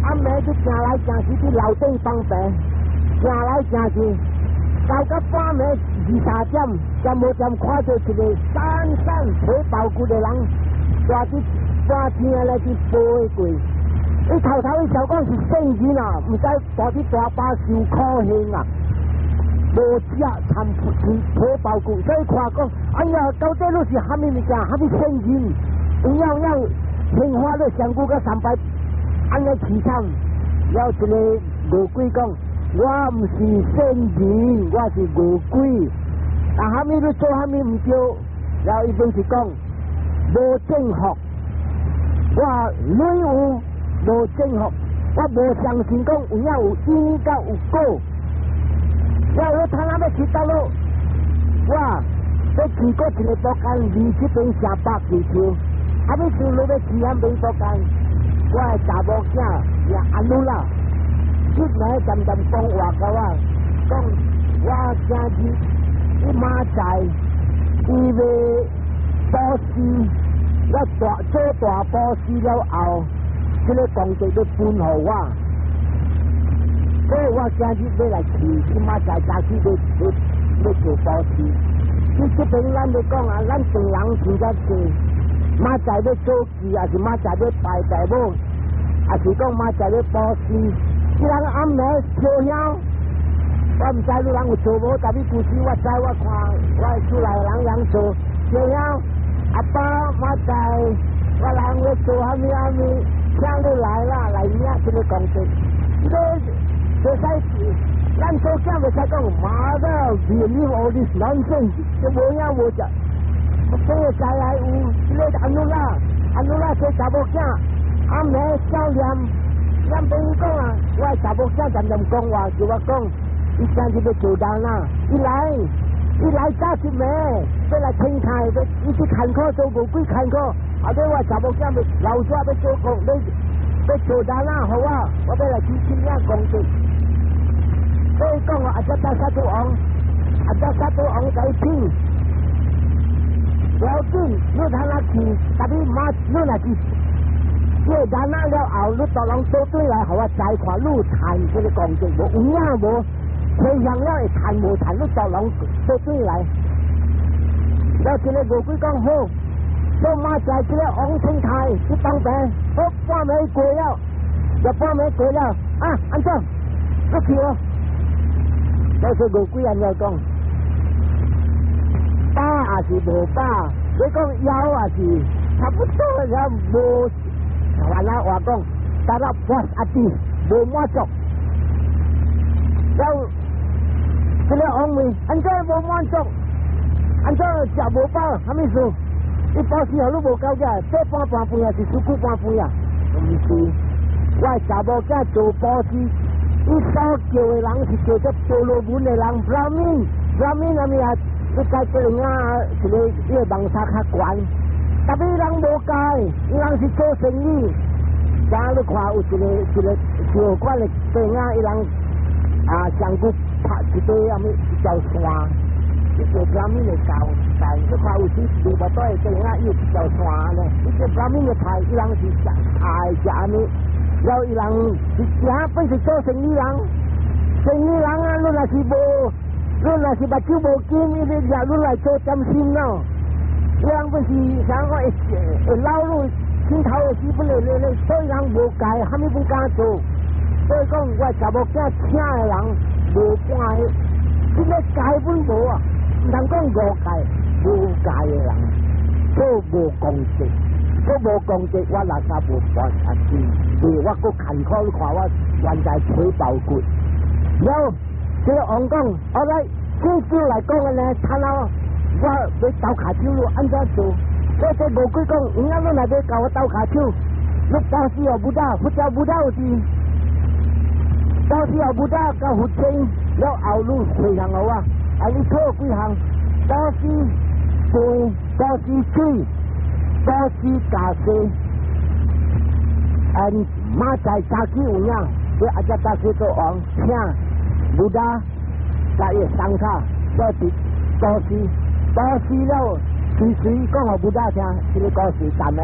暗暝去行來行去，佇樓頂放病，行來行去，到到半暝二三點，才無點看著一個瘦瘦皮包骨的人，蹛佇半天來去爬過。伊頭頭伊想講是聖人啊，毋知蹛佇大巴受苦刑啊，無食參皮包骨，所以看講，哎呀，到底你是蝦米物件？蝦米聖人？有影有影，天花咧上古甲三擺，按呢淒慘。了一個餓鬼講，我毋是聖人，我是餓鬼。啊，蝦米你做蝦米毋對？了伊本是講無正福，我女有。無正福，我無相信講有影有因佮有果。我他若欲去佗落，我欲去過一個國間，離這邊300幾丘，啊，欲像你欲去遐邊國間，我的查某囝名阿努拉，這暝漸漸講話共我，講我今日伊明仔伊欲布施，我大做大布施了後。這個功德欲分予我，所以我今日欲來去，伊明仔早起欲欲欲做布施。你這邊咱咧講啊，咱唐人真正濟，明仔欲做記，抑是明仔欲拜大母，抑是講明仔欲布施。這人暗暝燒香，我毋知你人有做無，但是舊時我知我看我厝內人人做燒香，阿爸明仔我人欲做啥物啥物。請你來啦，來領這個功德。你袂使，咱做囝袂使講，媽的，believe all this nonsense，這無影無食。這個知來有，這個阿努拉，阿努拉這查某囝，暗暝照念，咱朋友講啊，我的查某囝漸漸講話，叫我講，伊今日欲做人啦，伊來，伊來早一暝，欲來天開，欲伊去坎坷做餓鬼坎坷。啊！對我查某囝欲老早欲做工，欲欲做人啊，予我，我欲來去請領功德。所以講啊，阿只大沙都王，阿只沙都王共伊騙，無要緊，你通啊去，特別媽，你若是做人啊了後，你逐人倒轉來，予我知看，你有趁這個功德無？有影無？回向了會趁無趁？你逐人倒轉來，了這個餓鬼講好。做明仔這個王清太去當兵，好半暝過了，就半暝過了，啊，按怎？你去哦。那說餓鬼按怎講？飽抑是無飽？你講枵抑是差不多，也無。原來話講，得了puas hati，無滿足。了，這個王問按按怎無滿足？按怎食無飽？啥物事？伊布施予你無夠嘅，這半盤飯也是四久盤飯啊？毋是，我查某囝做布施，伊所叫的人是叫做婆羅門的人，Brahmin，Brahmin 啥物啊？你該這個啊，一個伊個網紗較懸，特別人無戒，伊人是做生意。早你看有一個一個小款的地啊，伊人啊上古拍一塊啥物一條線，一個 Brahmin 的教教，你看有時路巴多的地啊，伊有一條線呢，伊個 Brahmin 的菜，伊人是食菜食啥物，然後伊人是行本是做生意人，生意人啊，你若是無，你若是目睭無金，伊咧掠你來做點心咯。伊人本是想講會會老你心頭的時本來咧咧，所以人無戒，啥物不敢做。所以講，我查某囝請的人無半個，這個戒本無啊，毋通講五戒，無戒的人做無功德，做無功德，我垃圾無辦法治，對我閣艱苦，你看我現在腿爆骨。了，這個王講，後來這句來講的呢，他啷我欲鬥跤手咯，按怎做？所以這餓鬼講，有影你若欲共我鬥跤手，你布施予 Buddha，佛教 Buddha 有時，布施予 Buddha 佮佛經了後，你回向予我，啊，你討幾項？布施飯，布施水，布施袈裟，嗯，明仔早起有影，這阿只大師做王請 Buddha，佮伊 Sangha，做佇布施，布施了。隨隨講予 Buddha 聽，這個故事三暝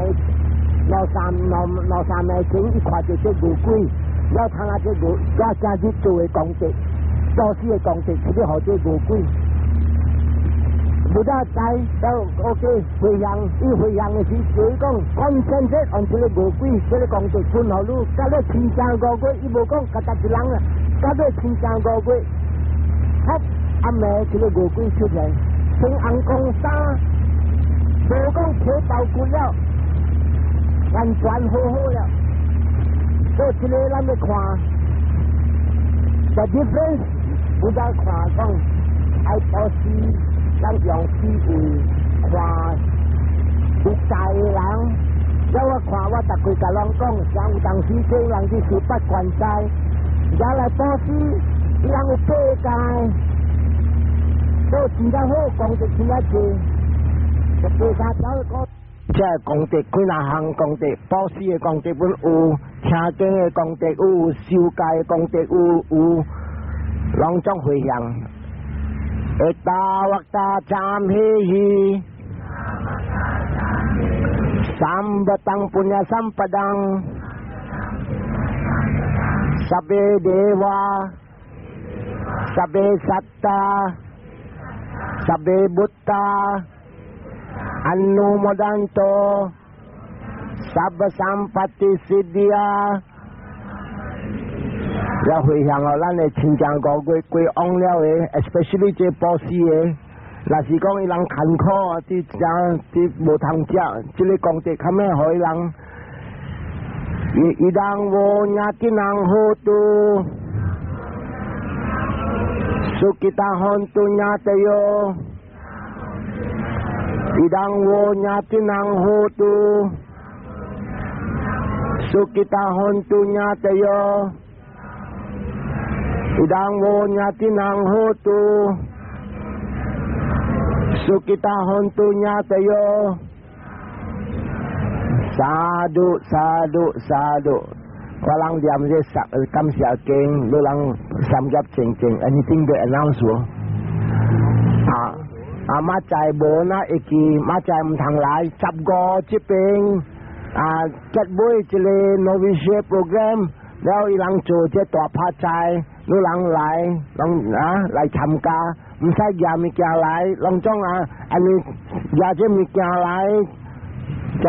兩三兩兩三暝前，伊看著這餓鬼，了通啊這餓，我今日做的功德，布施的功德，去予這餓鬼。Buddha 知，了 OK 回向，伊回向的時，就是講 concentrate on 這個餓鬼，這個功德分予你，佮你親像餓鬼，伊無講佮逐一人啊，佮你親像餓鬼。好，暗暝這個餓鬼出現，穿紅光衫。無講皮包骨了，完全好好了。所以這個咱欲看，the difference，不但看講愛布施，咱用智慧看有戒的人。了我看我逐幾共人講，像有當時這人去修八關齋，也來布施，伊人有八戒，所以真正好，功德真正濟。第三條講，這功德幾若項功德，布施的功德本有，聽經的功德有，修戒的功德有，有，攏總回向。Ettāvatā camhehi sambhataṃ puññasampadaṃ sabbe devā sabbe sattā sabbe bhūtā anumodantu sabba sampatti siddhiyā。要回向予咱的親像五鬼歸往了的，especially 這布施的，若是講伊人艱苦啊，佇遮佇無通食，這個功德較咩予伊人？Idaṃ vo ñātinam hotu sukhitā hontu ñātayo idaṃ vo ñātinam hotu sukhitā hontu ñātayo idaṃ vo ñātinam hotu sukhitā hontu ñātayo Sadhu sadhu sadhu，我人念這十感謝經，你人三業靜靜，anything to announce 無？啊啊，明仔無那會記，明仔毋通來，15這邊啊，結尾一個 novitiate program，了伊人做這大拍齋，你人來，攏啊來參加，毋使攑物件來，攏總啊，按呢攑這物件來，誠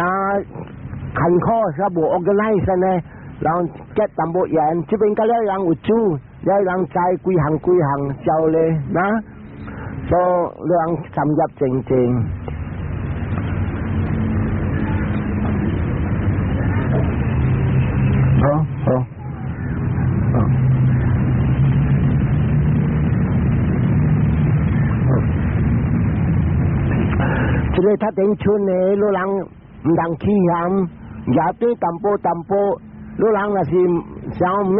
艱苦，煞無 organize 呢，然後結淡薄鹽，這邊佮了人有煮，了人知幾項幾項教咧，那，所以你人三業靜靜。好，好，好。這个較頂村的，老人毋通起嫌，也對淡薄淡薄，老人若是想免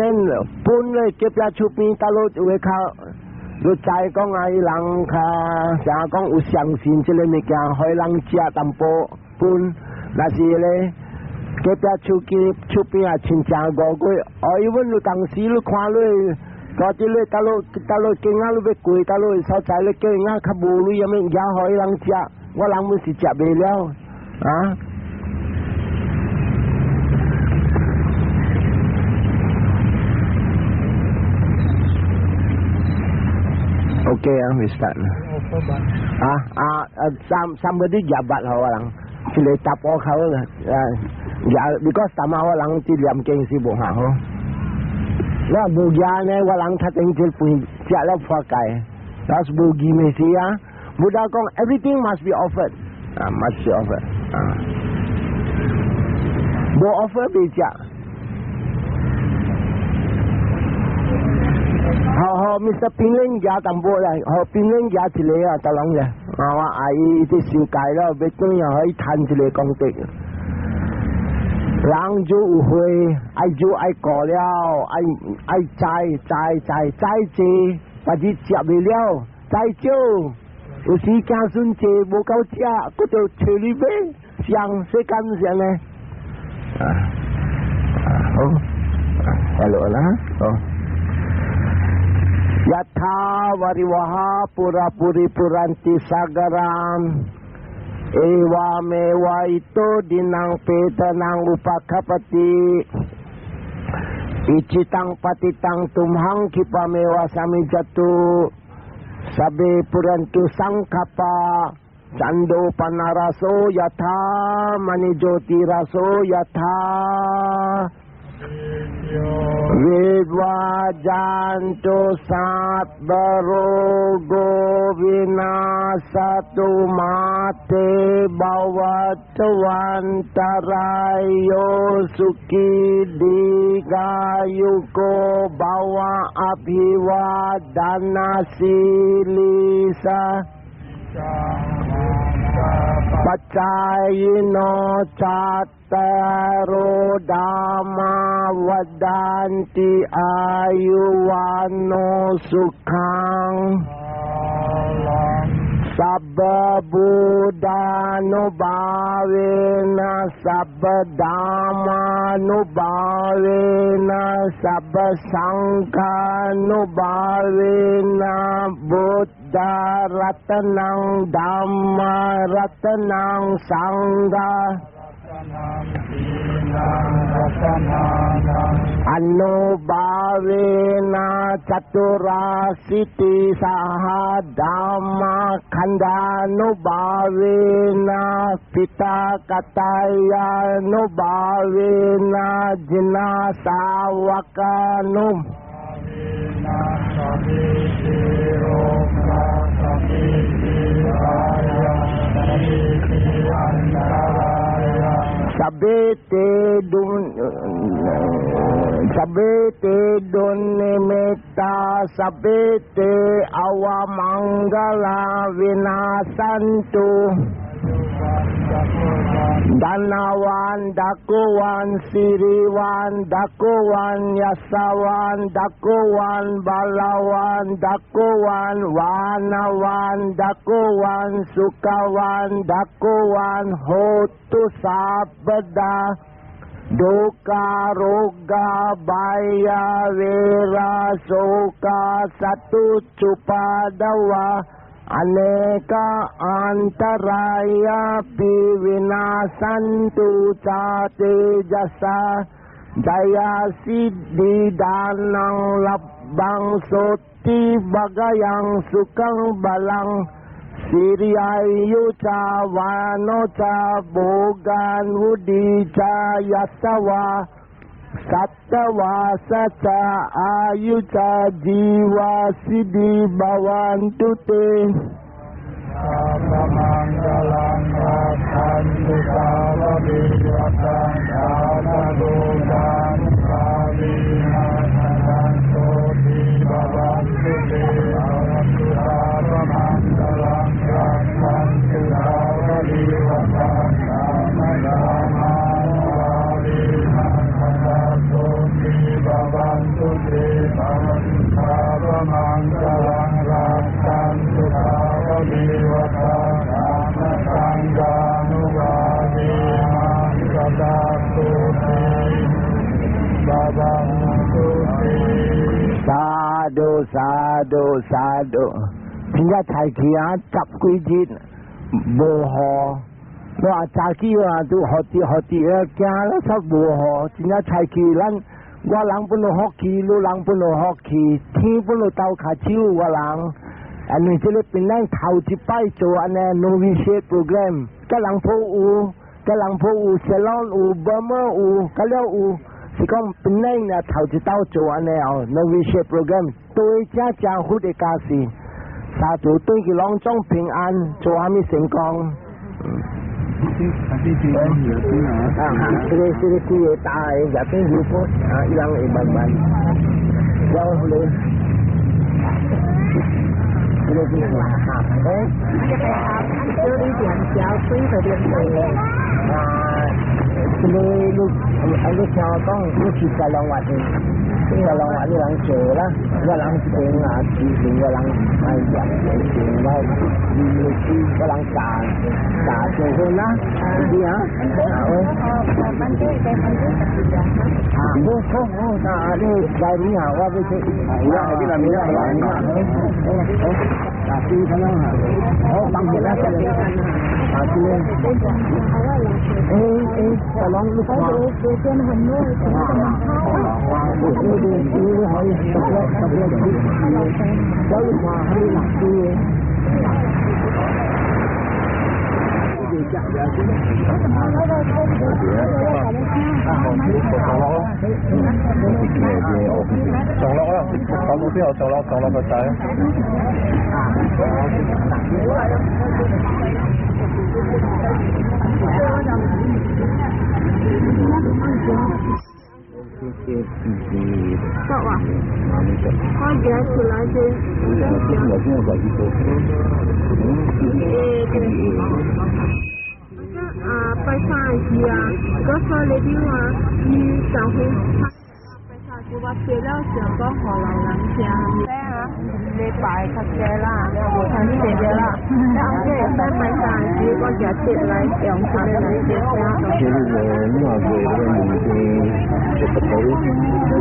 分咧隔壁厝邊，倒落有會較，你知講啊，伊人較啥講有相信這个物件，予人食淡薄分，若是咧隔壁厝邊厝邊啊親戚五個，哦，伊阮有當時你看你。到這裡，倒落倒落囝仔你欲過，倒落所在咧，叫囝仔較無鐳，啥物也予伊人食，我人阮是食袂了，啊？OK 啊，we start 啊啊啊！三三個啲廿八號啊人，一個查埔口啦，啊，廿，because 淡仔我人佇念經是無下好。我無牙呢，我人較頂這飯食了破戒，那是無義的事啊。Buddha 講，everything must be offered，啊，must be offered，啊，無 offer 袂食。好好，Mr. 冰冷牙淡薄啦，好冰冷牙一個啊，逐人嘅，啊，我阿姨佇受戒了，欲轉啊，可以趁一个功德。人就有慧，愛就愛過了，愛愛栽栽栽栽濟，或者食袂了，栽少，有時子孫濟無夠食，閣著揣你買，上世間上呢？啊啊好，啊快樂啦，好。ยะถาวาริวหาปุราปุริปุรันติสากรังเอวาเมวะอิโตดินังเปตานังอุปะกัปปะติอิจฉิตังปัตถิตังตุมหัง ขิปปะเมวะ สะมิชฌะตุ สัพเพ ปูเรนตุ สังกัปปา จันโท ปัณณะระโส ยะถา มะณิโชติระโส ยะถา วิวาจันตุสัพพะโรโควินาศตุมาเต ภะวัตวันตะราโยสุขี ทีฆายุโก ภะวะ อะภิวาทะนะสีลิสะ ปัจจายโนจัตตารโอ ธัมมาวัฑฒันติอายุวัณโณ สุขัง สัพพพุทธานุภาเวนะสัพพธัมมานุภาเวนะสัพพสังฆานุภาเวนะพุทธรัตนังธัมมารัตนังสังฆาอนุภาเวนะจตุราสิติสหธัมมาขันธานุภาเวนะปิตากตายานุภาเวนะจินาสาวกานุสัพเพเตดุนสัพเพเตดุนนิมิตตาสัพเพเตอวมังคลาวินาสันตุดานวันดักวันสิริวันดักวันยศวันดักวันบาลวันดักวันวานวันดักวันสุขวันดักวันโหตุสัพพดาดุการุกาบายาเวราโสกาสัตุจุปาดวะอเนกอันตรายาปิวินาสันตุจาเตจัสสะจยาสิทธิดานังลับบังโสติบกยังสุขังบาลังสิริอายุจาวานโนจาโบกันวุดีจายัสวะสัตวาสัจอายุจาจีวาสิทธิบาวันตุเต สัพพมังคลังรักขันตุสาวะวิวัตังสาธุตังภาวินาสันโตติบาวันตุเตสัพพมังคลังรักขันตุสาวะวิ มังคลังรักขันตุสาวะเวะตาสังฆานุภาเวนะสดาตุติบาบังตุติ Sadhu sadhu sadhu，真正菜去啊，十幾日無雨，我話早起啊都雨滴雨滴啊，驚了煞無雨，真正菜去咱我人本來福氣，你人本來福氣，天本來鬥跤手我人。因為這个檳榔頭一擺做按呢 novitiate program，吉隆坡有，吉隆坡有，雪隆有，burma 有，甲了有，是講檳榔呢頭一道做按呢哦 novitiate program，對正正佛的教示，sadhu 對佢攏總平安，做啥物成功。啊，這個幾个大的也變如果啊，伊人會慢慢，了後來。這個是啥？哎，這個啊，小旅店小水的店啊，這个你啊，你聽我講，你去沙龍瓦的，沙龍瓦你人做啦，我人這邊啊，之前我人哎呀，前我我人教教結婚啦，是啊，啊，好好好，那你來你好，我要去，啊，那邊啦，那邊啦，好，好，嗱，先咁樣嚇，好，放下啦，啊，這個，小龍，你看，啊，你可以十一十一點，所以看係六點。上落咯，上落啦，講到之後上落上落個仔。得啊，我記出來先。啊，拜三時啊，嗰個你啲話，伊就會拜三時我寫了上講予老人聽。咩啊？禮拜較濟啦，無通寫了啦。然後這會使拜三時，我舉鐵來用這个來寫聲。其實你話做嗰個物件，就不到用用。